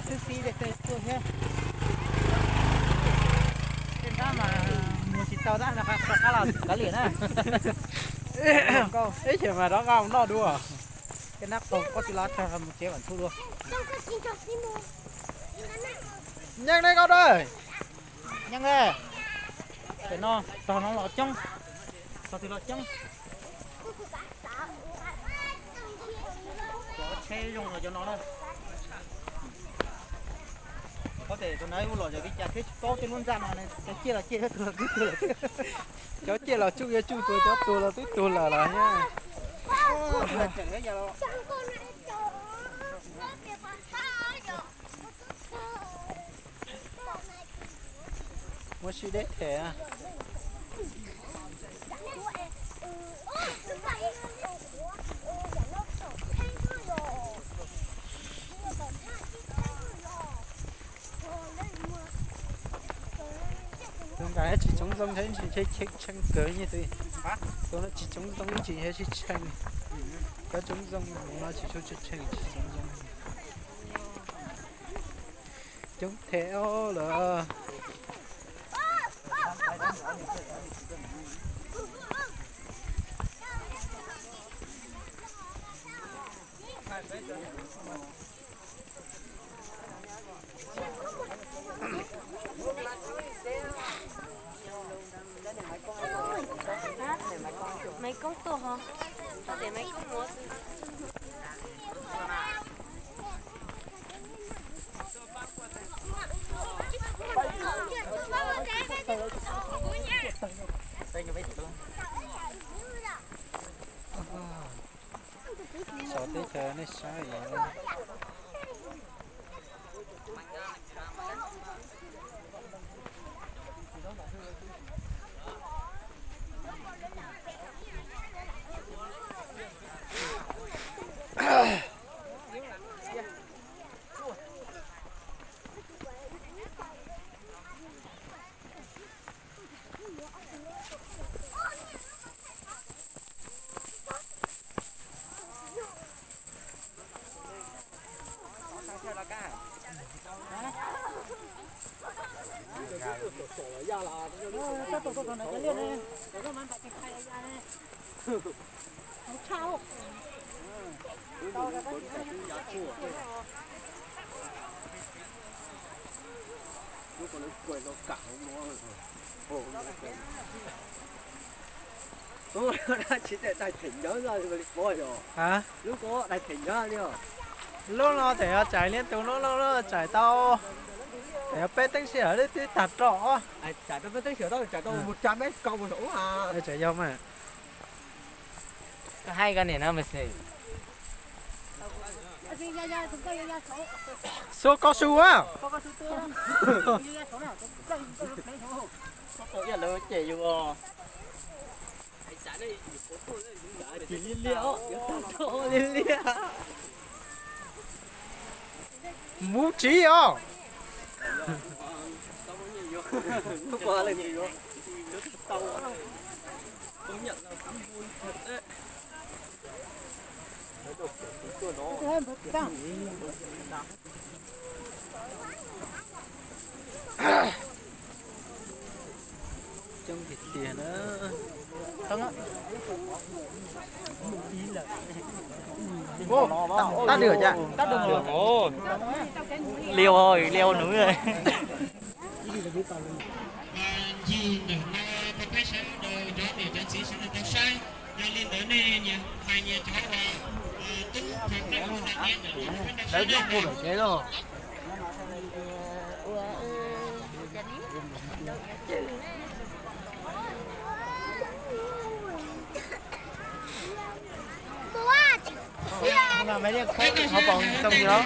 Xwb xib tej tuaj thiab. Tej nrab mas mus tsis tau tab no, qab los kav liam na. Ib chim mas rov nqa mus noj dua. Tej nab qaug koj tsis los tag mus tsev vam thuj dua. Nyeej ne koj dawb. Nyeej ne. Tam no tog no los coob, tog twg los coob. Cov tsheb zoo los cov no na. Qhov tes tus nab ub los yog li cas thiab tsis paub tej lub ntaj no, cov ciaj los ciaj, cov twg los twg lawm. Cov ciaj los tsuj yuav tsuj tuag, cov tuag los twb tuag lawm los thiab. Muab sib deb them. Tus nqa tsis tsoov zoo thiab, ntshe tshee kawg nyiaj twg. Tus no tsis tsoov zoo ib ntsis thiab tsis tshee. Cov tsoov zoo no tsis tshua tshee, tsis tsoov zoo. Coob them lawm. Maiv Koob tuaj ho, tau tias Maiv Koob mus. Xyov teb chaws nej saib. Lub ko dab tsi tej dai theem nyob li pov yog? Lub ko dai theem nyob li os. Lub no tseem yog tsais liab tus lub, lub no tsais tau, tseem yog peb teeb sij hawm twb tag roj. Tsais rau peb teeb sij hawm tau, tsais tau mus tsa meb kaus mus saum ub. Tseem yog mas. Koj haib koj niam no mas xwb. Xuab koj su a. Ces yus tis liab liab os, yuav tag roj liab liab. Mus tsis os. Coob tiag tiag na. Tab dwm cas? Liu, liu nws. Ncig ntawm no rau peb sawv daws cov niam cov txiv sawv daws tau saib. Yog li ntawd nej nyias hais nyias cov uas tub rau peb ua dab liab ntawm no rau peb tau saib na.